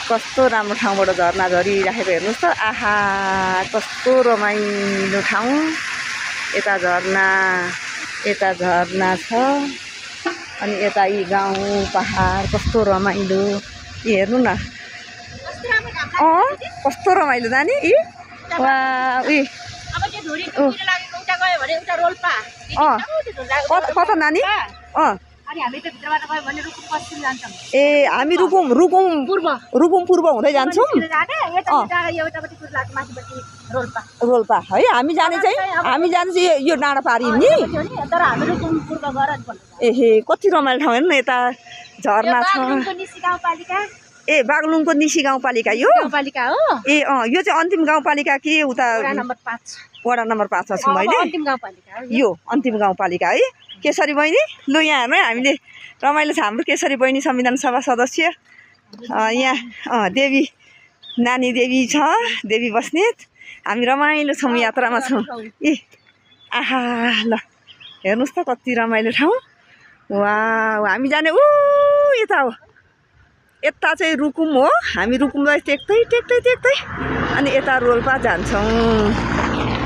कस्तो राम्रो ठाउँबाट झरना झरिराखेको हेर्नुहोस् त। आहा कस्तो रमाइलो ठाउँ। यता झरना छ अनि यता यी गाउँ पहाड कस्तो रमाइलो। हेर्नु न कस्तो रमाइलो नानी। वा कता नानी? ए हामी रुकुम पूर्व हुँदै जान्छौँ। रोल्पा है हामी जाने चाहिँ यो डाँडा पारी नि। एहे कति रमाइलो ठाउँ हेर्नु न। यता झरना छ। ए बागलुङको निसी गाउँपालिका यो गाउँपालिका हो। ए यो चाहिँ अन्तिम गाउँपालिका कि उता वडा नम्बर 5 छु मैले। यो अन्तिम गाउँपालिका है। केशरी बहिनी लु यहाँ हेर्नु है, हामीले रमाइलो छ। हाम्रो केशरी बहिनी संविधान सभा सदस्य यहाँ देवी नानी देवी छ, देवी बस्नेत। हामी रमाइलो छौँ, यात्रामा छौँ। ए आहा ल हेर्नुहोस् त कति रमाइलो ठाउँ। वा हामी जाने यता हो। यता चाहिँ रुकुम हो। हामी रुकुमलाई टेक्दै अनि यता रोल्पा जान्छौँ।